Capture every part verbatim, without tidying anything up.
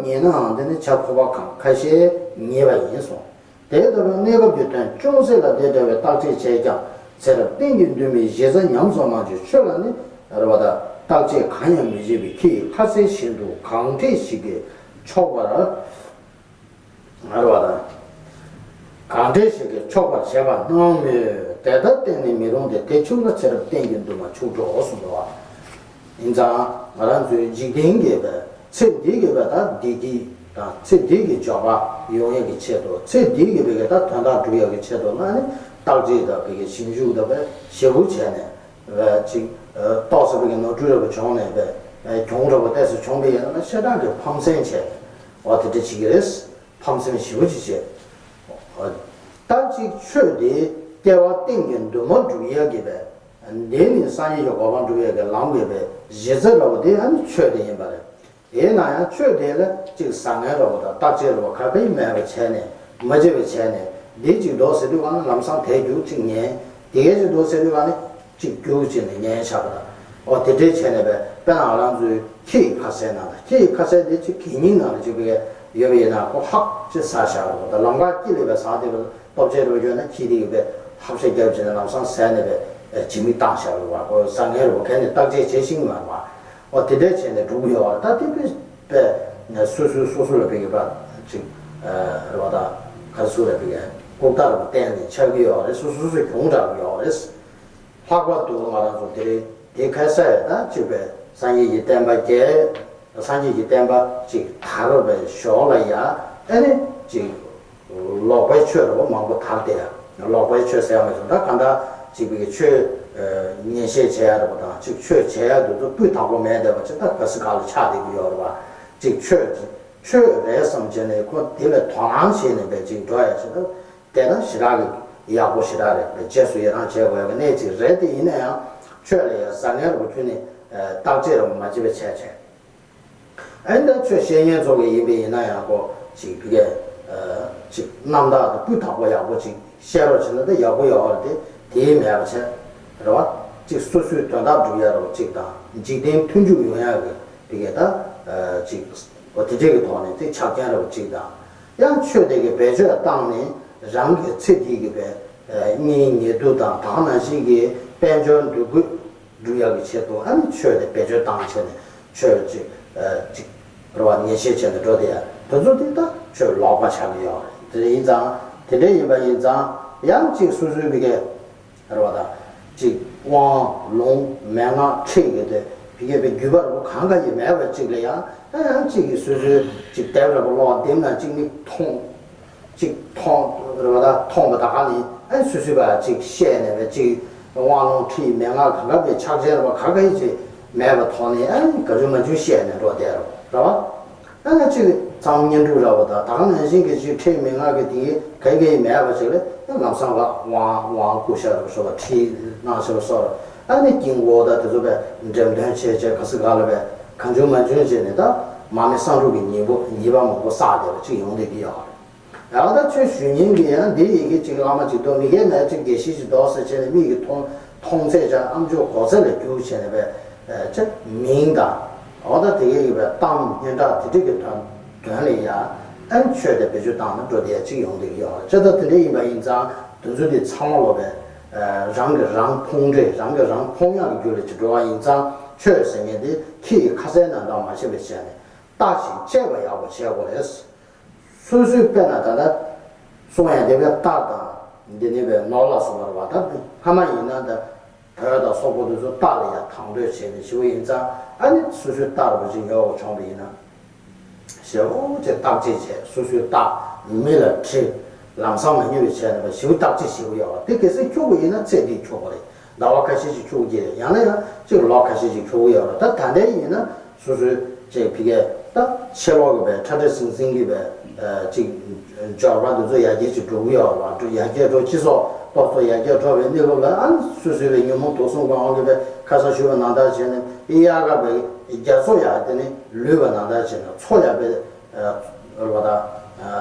ཉལ་ནའང་དེ་ནི་བྱ་ཕོ་བ་གང་ཁ་ཤས་ཉལ་བ་ཡིན་གསུངས། དེ་ལྟ་བུའི་གནས་སྐབས་ཀྱི་དོན་ཅུང་ཟད་ལ་དེ་འདྲ་བའི་བརྟག་དཔྱད་བྱས་ཀྱང་ཚེ་རབས་གཏན་གྱི་འདུན་མའི་གཞི་རྩ་ཉམས་སུ་བླང་རྒྱུའི་ཆོས་ལ་ནི་རེ་བ་དང་བརྟག་དཔྱད་གང་ཡང་མི་བྱེད་པའི་ཁྱི་ཡི་ཁ་ཟས་བཞིན་དུ་གང་འདྲས་ཤིག་གིས་ཆོག་པར། ང་རེ་བ་དང་། གང་འདྲས་ཤིག་གིས་ཆོག་པར་བྱེད་པ་སྣང་མོད། དེ་ལྟར་གཏན་ནས་མི་རུང་སྟེ། དེ་ཕྱུག་ན་ཚེ་རབས་གཏན་གྱི་འདུན་མ་ཕྱུག་འགྲོ་གསུངས་པ། ཡིན་ཙང་ང་རང་ཚོའི་འཇིག་རྟེན་གྱི་བའི་ཚེ་འདི་གི་བའི་ད་བདེ་སྐྱིད་དང་ཚེ་འདི་གི་འབྱོར་པ་ཡོང་ཡག་གི་ཆེད་དུ། ཚེ་འདི་གི་བའི་གི་ད་དོན་དག་སྒྲུབ་ཡག་གི་ཆེད་དུ་ལ་ནི་བརྟག་དཔྱད་དང་བའི་གི་ཞིབ་འཇུག་དང་བའི་ཞིབ་པོ་བྱས་ནས་བའི་ཅིག་ཏོག་ཙམ་བའི་གི་ནོར་འཁྲུལ་འདྲ་པོ་བྱུང་ནས་བའི་གྱོང་འདྲ་པོ་ཏོག་ཙམ་བྱུང་པ་ཡིན་ན་ཤ་སྟག་གི་ཕམ་སེམས་བྱས་ནས་འོ་དེ་འདྲ་བྱེད་ཀྱི་རེད། ཕམ་སེམས་ཞེ་པོ་ཅིག་བྱེད། ད་ཅིག་ཆོས་དེ་སྐྱེ་བ་གཏན་གྱི་འདུན་མ་སྒྲུབ་ཡག་གི་བས། འདི་ནི་སངས་རྒྱས་ཀྱི་གོ་འཕང་སྒྲུབ་ཡག་གི་ལམ་ཡོད་པའི་གཞི་རྩ་འདྲ་བོ་དེ་ཨ་ནི་ཆོས་དེ་ཡིན་པ་རེད། དེས་ན་ཡང་ཆོས་དེ་ལ་ཅིག་བཟང་ངན་འདྲ་བོ་དང་བརྟག་དཔྱད་འདྲ་བོ་ག་གེ་མེད་པ་བྱས་ནས་མ་བྱས་པ་བྱས་ནས་འདི་ཅིག་འདུག་ཟེར་དུས་གང་ན་ལམ་སང་དེ་རྒྱུག་ཅིག་ཉན། དེ་གས་ཅིག་འདུག་ཟེར་དུས་གང་ནི་གཅིག་རྒྱུག་བྱས་ནས་ཉན་བཞག་པ་དང་། འོ་དེ་འདྲའི་བྱས་ནས་པས་དཔེར་ན་ང་རང་ཚོའི་ཁྱི་ཡི་ཁ་ཟས་ནང་དང་། ཁྱི་ཡི་ཁ་ཟས་དེ་ཅིག་གད་སྙིགས་ནང་ལ་ཅིག་པའི་ཡོད་པ་ཡིན་ན་ཁོ་ཧབ་ཅིག་ཟ་བཞག་པ་དང་། ལམ་ཁ་དཀྱིལ་ལ་པས་ཟ་བསྡད་པ་སྟོབས་ཆེ་རུ་ཡོད་ན་ཁྱི་དེ་གི་པས་ཧབ་ཤ་རྒྱབ་བྱས་ནས་ལམ་སང་ཟས་ནས་པས་ཇི་མི་བཏང་བཞག་པ། ཁོ་བཟང་ངན་རུ་གས་ནས་བརྟག་དཔྱད་བྱེད་ཤེས་ཀྱི་མ་རེད་པ། འོ་དེ་འདྲའི་བྱས་ནས་འགྲོ་གི་ཡོད་པ་རེད། ད་དེ་པས་པས་སོ་སོའི་སོ་སོ་ལ་པའི་གི་པ་ཅིག་རེད་པ། ད་ག་སུ་ལ་པའི་གི་ལྐུགས་རྟགས་རུ་བསྟན་ནས་ཆགས་ཀྱི་ཡོད་རེད། སོ་སོ་སོ་སོ་གྱོང་འདྲ་པོ་ཡོད་རེད། ལྷག་པར་དུ་ང་རང་ཚོ་དེ་རིང་དེ་ཁ་སང་ད་ཅིག་པའི་སངས་རྒྱས་ཀྱི་བསྟན་པ་རྒྱས། སངས་རྒྱས་ཀྱི་བསྟན་པ་ཅིག་དར་བའི་ཞོར་ལ་ཡ་ཨ་ནི་ཅིག་ལོག་པའི་ཆོས་རུ་མང་པོ་དར་ཏེ་ཡ། ལོག་པའི་ཆོས་ཟེར་ཡ་མ་བྱུང་། ད་གང་ལྟར་ཅིག་པའི་ཆོས་ཉན་བཤད་བྱེད་ཡ་རེད་པ་དང་། ཅིག་ཆོས་བྱེད་ཡ་དེ་ཚོ་སྤུས་དག་པོ་མེད་བསྡད་པ་ཅིག་ད་ག་སི་ག་ལ་ཆགས་བསྡད་ཀྱི་ཡོད་རེད་པ། ཅིག་ཆོས་ཆོས་རེད་བསམ་བྱས་ནས་ཁོ་དེ་ལ་དོ་སྣང་བྱས་ནས་པས་ཅིག་འགྲོ་ཡ་ཅིག་ད། དེ་ན་ཞེ་དྲག་གི་ཡག་པོ་ཞེ་དྲག་རེད། རྗེས་སུ་ཡི་རང་བྱེད་དགོས་ཡག་གི་གནད་ཅིག་རེད། དེ་ཡིན་ན་ཡང་ཆོས་ལ་ཡང་བཟང་ངན་རུ་ཁྱོན་ནས་བརྟག་དཔྱད་རུ་མ་བྱེད་པའི་བྱས་བྱས། ཨ་ནི་ད་ཆོས་བཤད་མཁན་ཚོ་གི་ཡིན་པས་ཡིན་ན་ཡང་ཁོ་ཅིག་བི་གས་ཅིག་རྣམ་དག་དང་སྤུས་དག་པོ་ཡག་པོ་ཅིག་བཤད་རོགས་བྱས་ན་ད་ཡག་པོ་ཡོད་རེད། དེ་དེའི་མེད་པ་བྱས་རེད་བ། ཅིག་སོ་སོའི་དོན་དག་སྒྲུབ་ཡ་རོགས་ཅིག་དང་འཇིག་རྟེན་མཐུན་འཇུག་ཡོང་ཡ་གི་བི་གས་ད་ཅིག་འོ་དེ་འདྲས་ཀྱི་ཐོག་ནས་དེ་ཆ་རྐྱེན་རོགས་ཅིག་དང་། ཡང་ཆོས་དེ་གི་བེད་སྤྱོད་བཏང་ནས་རང་གི་ཚེ་འདི་གི་བའི་གཉེན་ཉེ་དུ་དང་ད་ག་ནང་བཞིན་གྱི་དཔལ་འབྱོར་འདུ་འགོད་སྒྲུབ་ཡག་གི་ཆེད་དུ་ཨ་ནི་ཆོས་དེ་བེད་སྤྱོད་བཏང་བྱས་ནས་ཆོས་ཅིག་ཅིག་རེ་བ་ཉེས་ཤས་བྱས་ནས་འགྲོ་དེ་ཡ་དེ་ཚོ་དེ་ད་ཆོས་ལོག་པ་ཆགས་ཀྱི་ཡོད་རེད། དེ་ཡིན་ཙང་དེ་འདྲས་ཡིན་པ་ཡིན་ཙང་ཡང་ཅིག་སོ་སོའི་བི་གས། རེད་བ་ད། ཅིག་དབང་ལུང་མན་ངག་ཁྲིད་ཀྱི་དེ་བི་གས་པའི་བརྒྱུད་པ་རུ་གང་ག་ཡི་མེད་པ་ཅིག་ལ་ཡང་ཨ་ཡང་ཅིག་གི་སོ་སོའི་ཅིག་དེབ་རེ་བ་ཀློག་དེབ་ནང་ཅིག་མིག་མཐོང་། ཅིག་མཐོང་རེད་བ་ད། མཐོང་བ་ད་ག་ནི་ཨ་སོ་སོའི་བ་ཅིག་བཤད་ནས་བ་ཅིག་དབང་ལུང་ཁྲིད་མན་ངག་གང་ག་པའི་ཕྱག་ཆེན་རེ་བ་གང་ག་ཡི་ཅིག་མེད་པ་ཐོག་ནས་ཨ་ག་ཅུང་མ་ཅུང་བཤད་ནས་འགྲོ་བསྡད་རོགས་རེད་བ། ཨ་ནི་ཅིག་གཙང་བསྙེན་སྒྲུབ་ར་བ་དང་ད་ག་ནང་བཞིན་གྱི་ཅིག་ཁྲིད་མན་ངག་གི་དེའི་ག་གེ་མེད་པ་ཅིག་ལ་ཨ་ལམ་སང་བ་དབང་དབང་བསྐུར་ཤ་ར་བ་སོགས་པ་ཁྲིད་གནང་ཤ་ར་སོགས་ར་ཨ་ནི་དཀྱིལ་འཁོར་དང་དེ་ཚོ་བས་འགྲེམས་སྟོན་བྱས་བྱས་ག་ས་ག་ལ་བས་གང་བྱུང་མང་བྱུང་བྱས་ནས་ད་མར་མེ་སང་འབྲུག་གི་ཉེས་པོ་ཉེས་པ་མང་པོ་བསགས་བསྡད་པ་ཅིག་ཡོང་བསྡད་ཀྱི་ཡོད་རེད། ཡང་ད་ཆོས་ཞུ་མཁན་གྱི་ཡང་འདི་ཡི་གེ་གཅིག་བླ་མ་གཅིག་ཐོག་མི་སྐད་ནས་གཅིག་དགེ་བཤེས་གཅིག་འདུག་ཟེར་བྱས་ནས་མིག་གིས་མཐོང་མཐོང་ཚད་ཅག་ཨམ་ཅོག་གོ་ཚད་ལ་རྒྱུག་བྱས་ནས་པས་ཅག་མིང་དང་འོ་ད་དེ་གའི་ཡོད་པའི་གཏམ་སྙན་གྲགས་དེ་འདྲ་གི་དོན་དོན་ལ་ཡ་ཨན་ཆོས་དེ་བེད་སྤྱོད་བཏང་ན་འགྲོ་དེ་ཡ་གཅིག་ཡོང་དེ་གི་ཡོད་རེད། ཅག་ད་དེ་འདྲ་ཡིན་པ་ཡིན་ཙང་དེ་ཚོ་དེ་ཚང་མ་ལོ་པས་རང་གི་རང་ཕུང་འདྲེ་རང་གི་རང་ཕུང་ཡག་གི་རྒྱུ་ལ་ཅིག་འགྲོ་བ་ཡིན་ཙང་ཆོས་ཟེར་མཁན་དེ་ཁྱི་ཡི་ཁ་ཟས་ནང་དག་མ་བྱེད་པ་བྱས་ནས་བརྟག་ཅིང་དཔྱད་པ་ཡག་པོ་བྱེད་དགོས་རེད། སོ་སོའི་དཔེར་ན་ད་ལྟ་གསུང་ཡ་དེ་བས་རྟ་དང་འདི་ནི་བས་ནོར་ལ་སོགས་པ་རེད་བ། ད་སྔ་མ་ཡིན་ན་ད་བོད་དང་སོག་པོ་དེ་ཚོ་རྟ་ལ་ཡ་དང་དོད་བྱས་ནས་ཞེ་པོ་ཡིན་ཙང་ཨ་ནི་སོ་སོའི་རྟ་རུ་ཅིག་ཉོ་བ་བྱུང་བ་ཡིན་ན་ཞེ་པོ་ཅིག་བརྟག་དཔྱད་བྱས་སོ་སོའི་རྟ་མི་ལ་ཁྲིད་ལམ་སང་མ་ཉོ་བའི་བྱས་ནས་བ་ཞེ་པོ་བརྟག་དཔྱད་ཞེ་པོ་ཡོད་བ། དེ་གལ་སྲིད་ཁྱུག་པོ་ཡིན་ན་ཚེ་འདི་ཁྱུག་པོ་རེད། ཟླ་བ་ཁ་ཤས་ཤིག་ཁྱུག་གི་རེད། ཡང་ན་ཡང་གཅིག་ལོ་ཁ་ཤས་ཤིག་ཁྱུག་གི་ཡོད་རེད། ད་ད་ལྟའི་ཡིན་ན་སོ་སོའི་ཅིག་ཕི་གས་ད་ཕྱི་ལོགས་ཀྱི་བས་ཁྲ་ཁྲ་ཟིང་ཟིང་གི་བས་ཅིག་འབྱོར་པ་འདི་ཚོ་ཡར་རྒྱས་ཅིག་འགྲོ་གི་ཡོད་རེད་བ། ཡར་རྒྱས་འགྲོ་སྤྱི་ཚོགས་སྤོ་ཚོ་ཡར་རྒྱས་འགྲོ་བའི་གནས་བབ་ལ་ཨ་ནི་སོ་སོའི་བས་ཉོན་མོངས་དུག་གསུམ་གྱི་དབང་གིས་བས་ཁ་སང་ཞུས་པ་ནང་ལྟར་བྱས་ནས་དབྱར་ཁ་བས་རྒྱ་མཚོ་ཡར་དེ་ནི་ལུས་པ་ནང་ལྟར་བྱས་ནས་མཚོ་ཡར་བས་རེད་བ་ད།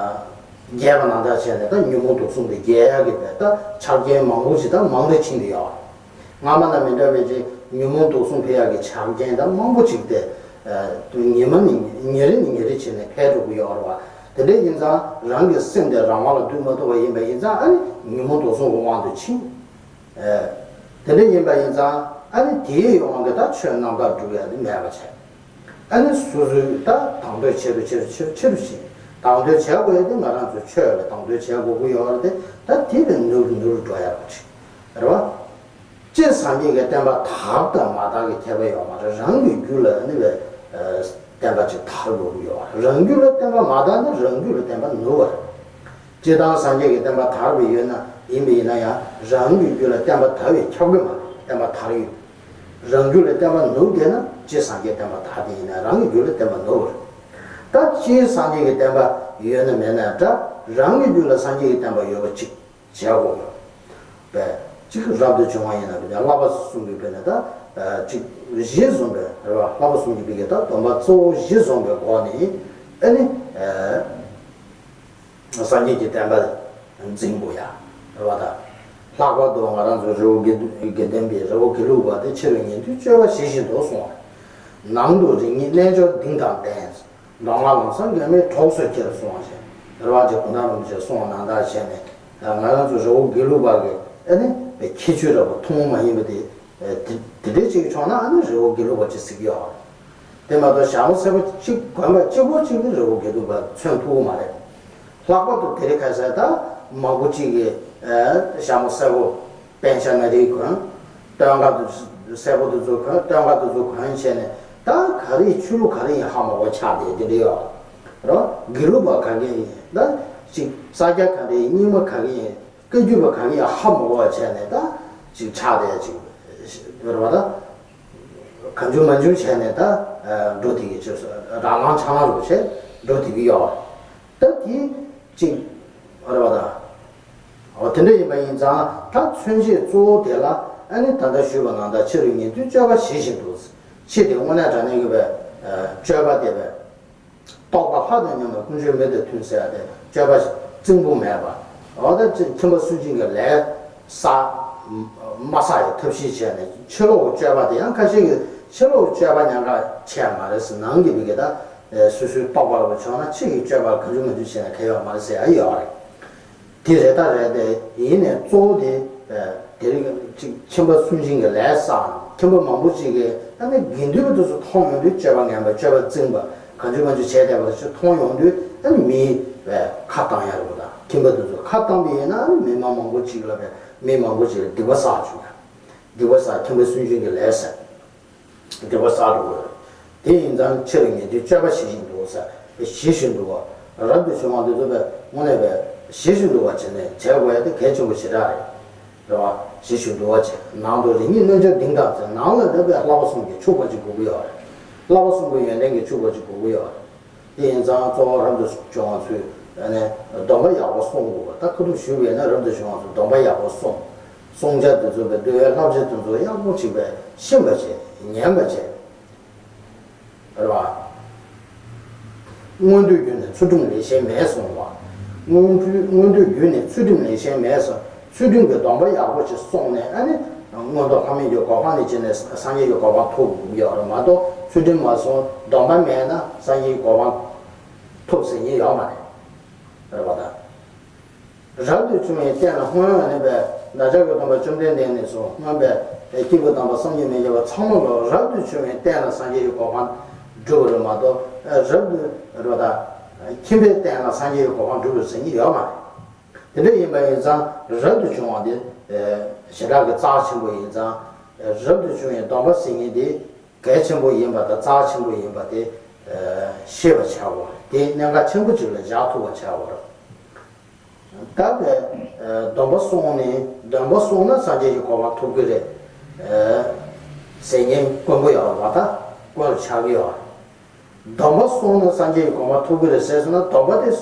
རྒྱས་པ་ནང་ལྟར་བྱས་ནས་ད་ཉོན་མོངས་དུག་གསུམ་དེ་རྒྱས་ཡག་གི་བས་ད་ཆ་རྐྱེན་མང་པོ་ཞིག་ད་མང་རེ་ཕྱིན་གི་ཡོད། སྔ་མ་དང་མི་འདྲ་བའི་ཅིག་ཉོན་མོངས་དུག་གསུམ་འཕེལ་ཡག་གི་ཆ་རྐྱེན་ད་མང་པོ་ཅིག་དེ་ ཉི་མ་ནི་ཉིན་རེ་ནས་ཉིན་རེ་བྱས་ནས་འཕེལ་འགྲོ་གི་ཡོད་རེད་བ། དེ་འདྲ་ཡིན་ཙང་རང་གི་སེམས་དེ་རང་དབང་ལ་སྡུད་མ་ཐུབ་པ་ཡིན་པ་ཡིན་ཙང་ཨ་ནི་ཉོན་མོངས་དུག་གསུམ་གྱི་དབང་དུ་ཕྱིན། དེ་འདྲ་ཡིན་པ་ཡིན་ཙང་ཨ་ནི་དེའི་དབང་གིས་ད་ཆོས་རྣམ་དག་སྒྲུབ་ཡ་དེ་མེད་པ་བྱས། ཨ་ནི་སོ་སོའི་ད་དང་དོད་ཆེ་རུ་ཆེ་རུ་ཆེ་རུ་ཆེ་རུ་ཕྱིན། དང་དོད་བྱེད་དགོས་ཡ་དེ་ང་རང་ཚོའི་ཆོས་ལ་དང་དོད་བྱེད་དགོས་ཀྱི་ཡོད་རེད་དེ། ད་དེ་ལས་ནུར་ནུར་འགྲོ་ཡ་རེད་བ། སྤྱིར་སངས་རྒྱས་ཀྱི་བསྟན་པ་དར་དང་མ་དར་གྱི་ཁྱད་པར་ཡོད་མ་རེད། རང་གི་རྒྱུད་ལ་ནི་བའི་བསྟན་པ་ཅིག་དར་དགོས་ཀྱི་ཡོད་རེད། རང་རྒྱུད་ལ་བསྟན་པ་མ་དར་ན་རང་རྒྱུད་ལ་བསྟན་པ་ནུབ་པ་རེད། སྤྱིར་བཏང་སངས་རྒྱས་ཀྱི་བསྟན་པ་དར་བའི་ཡོད་ན་ཡིན་པ་ཡིན་ན་ཡང་རང་གི་རྒྱུད་ལ་བསྟན་པ་དར་བའི་ཁྱབ་ཀྱི་མ་རེད། བསྟན་པ་དར་ཡོད། རང་རྒྱུད་ལ་བསྟན་པ་ནུབ་བསྡད་ན་སྤྱིར་སངས་རྒྱས་བསྟན་པ་དར་དེ་ཡིན་ན་རང་གི་རྒྱུད་ལ་བསྟན་པ་ནུབ་པ་རེད། ད་སྤྱིར་སངས་རྒྱས་ཀྱི་བསྟན་པ་ཡོད་ན་མེད་ན་འདྲ། རང་གི་རྒྱུད་ལ་སངས་རྒྱས་ཀྱི་བསྟན་པ་ཡོད་པ་ཅིག་བྱས་དགོས་པས། གཅིག་རབ་ཏུ་བྱུང་བ་ཡིན་ན་བླ་མ་གསུམ་གྱི་བོད་ནས་ད་གཅིག་གཞི་བཟུང་བའི་རེད་བ། བླ་མ་གསུམ་གྱི་བོད་ཀྱི་ད་སྡོམ་པ་གཙོ་བོ་གཞི་བཟུང་བའི་སྒོ་ནས་ཨ་ནི་སངས་རྒྱས་ཀྱི་བསྟན་པ་འཛིན་དགོས་ཡ་རེད་བ། ད་ལྷག་པར་དུ་ང་རང་ཚོའི་རི་བོ་དགེ་དགེ་ལྡན་པའི་རི་བོ་དགེ་ལུགས་པ་དེ་ཕྱི་རུ་ཉན་དུས་སྤྱོད་པ་ཞི་བཞིན་དུ་སོང་བ། ནང་དུ་རིགས་ངེས་རྣལ་འབྱོར་གདིང་དང་ལྡན། མདོ་སྔགས་ལམ་བཟང་འགལ་མེད་གྲོགས་སུ་འཁྱིལ་གསུངས་པ་བཞིན། རེ་བ་ཅན་གུང་ཐང་རིན་པོ་ཆེས་གསུངས་པ་ནང་ལྟར་བྱས་ནས་ང་རང་ཚོ་རི་བོ་དགེ་ལུགས་པ་གི་ཨ་ནི་ཁྱད་ཆོས་ར་བ་ཐུན་མོང་མ་ཡིན་པ་དེ་དེ་འདྲའི་ཅིག་བྱུང་ན་ཨ་ནི་རི་བོ་དགེ་ལུགས་པ་ཅིག་ཟེར་གྱི་ཡོད་རེད། དེ་མ་གཏོགས་ཞྭ་མོ་སེར་པོ་གཅིག་གོན་པ་གཅིག་པོ་གཅིག་གིས་རི་བོ་དགེ་ལུགས་པ་མཚོན་ཐུབ་ཀྱི་མ་རེད། ལྷག་པར་དུ་དེ་རིང་ཁ་སང་ད་མང་པོ་གཅིག་གིས་ཞྭ་མོ་སེར་པོ་པད་ཤག་སྣ་དེ་གོན། སྟོད་འགག་དེ་སེར་པོ་དེ་ཚོ་གོན། སྟོད་འགག་དེ་ཚོ་གོན་བྱས་ནས་ད་ག་རེ་ཆོས་ལུགས་ག་རེ་ཡིན་ཧ་མ་གོ་ཆགས་བསྡད་དེ་འདྲ་ཡོད་རེད། དགེ་ལུགས་པ་ག་གེ་ཡིན་ད་ཅིག་ས་སྐྱ་ག་འདྲ་ཡིན། རྙིང་མ་ག་གེ་ཡིན། བཀའ་བརྒྱུད་པ་ག་གེ་ཡིན་ཧ་མ་གོ་བ་བྱས་ནས་ད་ཅིག་ཆགས་བསྡད་ཅིག་ཡོད་རེད་བ། ད་གང་བྱུང་མང་བྱུང་བྱས་ནས་ད་འགྲོ་བསྡད་ཀྱི་ཅིག་རང་ལང་ཆ་ལང་རུ་བྱས་འགྲོ་བསྡད་ཀྱི་ཡོད་རེད། ད་དེ་ཅིག་རེད་བ། ད་འོ་དེ་འདྲ་ཡིན་པ་ཡིན་ཙང་ད་མཚོན་བྱེད་གཙོ་བོ་དེ་ལ་ཨ་ནི་ད་ལྟ་ཞུས་པ་ནང་ལྟར་ཕྱི་རུ་ཉན་དུས་སྤྱོད་པ་ཞི་བཞིན་དུ། ཕྱི་དེ་དངོས་གནས་དྲང་གནས་ཀྱི་བའི་སྤྱོད་པ་དེ་བས་རྟོགས་པ་ལྷ་དང་མཉམ་པའི་ཀུན་སྤྱོད་མི་དང་མཐུན་ཟེར་ཡ་དེ་སྤྱོད་པ་རྩིང་པོ་མེད་པ། འོ་ད་ཅིག་ཁྱིམ་པ་སུན་འབྱིན་གྱི་ལས་བསགས་མ་བསགས་ཡ་ཐབས་ཤེས་བྱས་ནས་ཕྱི་ལོགས་སྤྱོད་པ་དེ་ཡང་ཁ་ཤས་ཀྱིས་ཕྱི་ལོགས་སྤྱོད་པ་ཉམས་ཆག་ཆེ་མ་རེད་ཟེར། ནང་གི་བི་གེ་ད་སོ་སོའི་རྟོགས་པ་ལ་ཆོག་ན་ཕྱི་གི་སྤྱོད་པ་གང་བྱུང་མང་བྱུང་བྱས་ན་གལ་ཡོད་མ་རེད་ཟེར་ཡ་ཡོད་རེད། དེ་རེད་ད་རེད་དེ། ཡིན་ནའི་གཙོ་བོ་དེ་དེ་རིང་ཅིག་ཁྱིམ་པ་སུན་འབྱིན་གྱི་ལས་བསགས། ཁྱིམ་པ་མང་པོ་ཅིག་གིས་ཨ་ནི་དགེ་འདུན་པ་དེ་ཚོ་མཐོང་ཡོང་དུས་སྤྱོད་པ་ངན་པ་སྤྱོད་པ་རྩིང་པ་གང་བྱུང་མང་བྱུང་བྱས་བསྡད་པ་དེ་ཚོ་མཐོང་ཡོང་དུས་ཨ་ནི་མིའི་བས་ཁ་བཏང་ཡ་རེད་པ། ད་ཁྱིམ་པ་དེ་ཚོ་ཁ་བཏང་པ་ཡིན་ན་ཨ་ནི་མི་མང་མང་པོ་ཅིག་ལ་བས་མི་མང་པོ་ཅིག་ལ་སྡིག་པ་བསགས་བཅུག་ཡ། སྡིག་པ་བསགས། ཁྱིམ་པ་སུན་འབྱིན་གྱི་ལས་བསགས། སྡིག་པ་བསགས་འགྲོ་དགོས། དེ་ཡིན་ཙང་ཕྱི་རུ་ཉན་དུས་སྤྱོད་པ་ཞི་བཞིན་དུ་ཟེར། ཞི་བཞིན་དུ་བ། རབ་ཏུ་བྱུང་བ་འདི་ཚོ་བས་དངོས་གནས་བས་ཞི་བཞིན་དུ་བ་བྱས་ནས་བྱེད་དགོས་ཡ་དེ་གལ་ཆེན་པོ་ཞེ་དྲག་རེད། རེད་བ། ཞི་བཞིན་དུ་བ་བྱས། ནང་དུ་རིགས་ངེས་རྣལ་འབྱོར་གདིང་དང་ཟེར། ནང་ལ་ནི་བས་བསླབ་པ་གསུམ་གྱིས་ཕྱུག་པ་ཅིག་དགོས་ཀྱི་ཡོད་རེད། བསླབ་པ་གསུམ་གྱི་ཡོན་ཏན་གྱིས་ཕྱུག་པ་ཅིག་དགོས་ཀྱི་ཡོད་རེད། དེ་ཡིན་ཙང་གཙོ་བོ་རབ་ཏུ་བྱུང་བ་ཚོས་ཨ་ནི་སྡོམ་པ་ཡག་པོ་སྲུང་དགོས་པ། ད་ཁ་ཐུག་ཞུས་པས་ན་རབ་ཏུ་བྱུང་བ་ཚོས་སྡོམ་པ་ཡག་པོ་སྲུང་། བསྲུང་བྱ་དེ་ཚོ་བས་འདུལ་བའི་བསླབ་བྱ་དེ་ཚོ་ཡག་པོ་ཅིག་བས་ཤེས་པ་བྱས། ཉན་པ་བྱས། རེད་བ། སྔོན་དུས་བརྒྱུད་ནས་ཚུལ་ཁྲིམས་ལེགས་ཤིང་མེད་གསུངས་པ། སྔོན་དུས་སྔོན་དུས་བརྒྱུད་ནས་ཚུལ་ཁྲིམས་ལེགས་ཤིང་མེད་གསུངས། ཚུལ་ཁྲིམས་ཀྱི་སྡོམ་པ་ཡག་པོ་ཞིག་བསྲུངས་ནས་ཨ་ནི་མངོན་མཐོ་ལྷ་མིའི་གོ་འཕང་ནས་བྱས་ནས་སངས་རྒྱས་ཀྱི་གོ་འཕང་ཐོབ་ཡོད་རེད་མ་གཏོགས། ཚུལ་ཁྲིམས་མ་བསྲུངས། སྡོམ་པ་མེད་ན་སངས་རྒྱས་ཀྱི་གོ་འཕང་ཐོབ་ཟེར་མཁན་ཡོད་མ་རེད། རེད་བ་ད། རབ་ཏུ་བྱུང་བའི་རྟེན་ལ་སྔོན་ནས་བདག་ཅག་གི་སྟོན་པ་བཅོམ་ལྡན་འདས་ནས་བཟུང་སྔོན་པའི་སྐྱེས་བུ་དམ་པ་སངས་རྒྱས་མི་འཇིགས་པ་ཚང་མ་ལ་རབ་ཏུ་བྱུང་བའི་རྟེན་ལ་སངས་རྒྱས་ཀྱི་གོ་འཕང་སྒྲུབ་པ་རེད་མ་གཏོགས། རབ་ཏུ་རེད་བ་ད། ཁྱིམ་པའི་རྟེན་ལ་སངས་རྒྱས་ཀྱི་གོ་འཕང་སྒྲུབ་པ་ཟེར་མཁན་ཡོད་མ་རེད། དེ་འདྲ་ཡིན་པ་ཡིན་ཙང་རབ་ཏུ་བྱུང་བ་དེ་ཞེ་དྲག་གི་རྩ་ཆེན་པོ་ཡིན་ཙང་། རབ་ཏུ་བྱུང་བའི་སྡོམ་པ་ཟེར་མཁན་དེ་གལ་ཆེན་པོ་ཡིན་པ་དང་རྩ་ཆེན་པོ་ཡིན་པ་དེ་ཤེས་པ་བྱ་དགོས། དེ་གནད་འགག་ཆེན་པོ་ཅིག་ལ་བཞག་ཐུབ་པ་བྱ་དགོས་རེད། ད་བས་སྡོམ་པ་བསྲུངས་ནས་སྡོམ་པ་བསྲུངས་ན་སངས་རྒྱས་ཀྱི་གོ་འཕང་ཐོབ་ཀྱི་རེད་ཟེར་མཁན་དཀོན་པོ་ཡོད་རེད་བ། ད་དཀོན་རུ་ཆགས་ཀྱི་ཡོད་རེད། སྡོམ་པ་བསྲུངས་ན་སངས་རྒྱས་ཀྱི་གོ་འཕང་ཐོབ་ཀྱི་རེད་ཟེར་སོང་ན་སྡོམ་པ་དེ་